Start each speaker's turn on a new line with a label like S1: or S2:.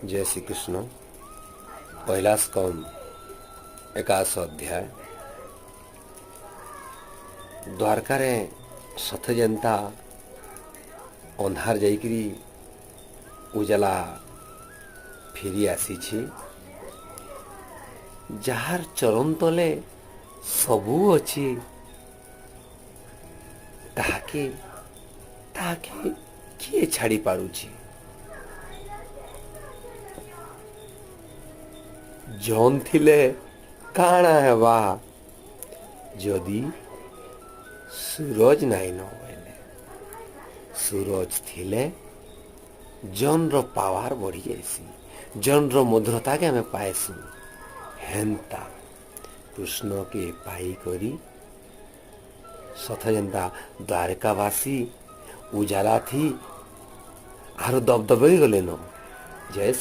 S1: ଜୟ ଶ୍ରୀକୃଷ୍ଣ। ପହିଲା ସ୍କନ୍ଦ, 81 ଅଧ୍ୟାୟ। ଦ୍ୱାରକାରେ ସତେ ଯେନ୍ତା ଅନ୍ଧାର ଯାଇକିରି ଉଜାଲା ଫେରି ଆସିଛି। ଯାହାର ଚରଣ ତଲେ ସବୁ ଅଛି, ତାହାକେ କିଏ ଛାଡ଼ି ପାରୁଛି? ଜନ୍ ଥିଲେ କାଣା ହେବା, ଯଦି ସୁରଜ ନାଇଁ ନ ବୋଇଲେ? ସୁରଜ ଥିଲେ ଜନ୍ର ପାୱାର ବଢ଼ି ଯାଏସି, ଜନ୍ର ମଧୁରତାକେ ଆମେ ପାଏସୁଁ। ହେନ୍ତା କୃଷ୍ଣକେ ପାଇକରି ସଥ ଯେନ୍ତା ଦ୍ୱାରକାବାସୀ ଉଜାଲା ଥି ଆରୁ ଦବଦବେଇ ଗଲେନ। ଜୟ ଶ୍ରୀ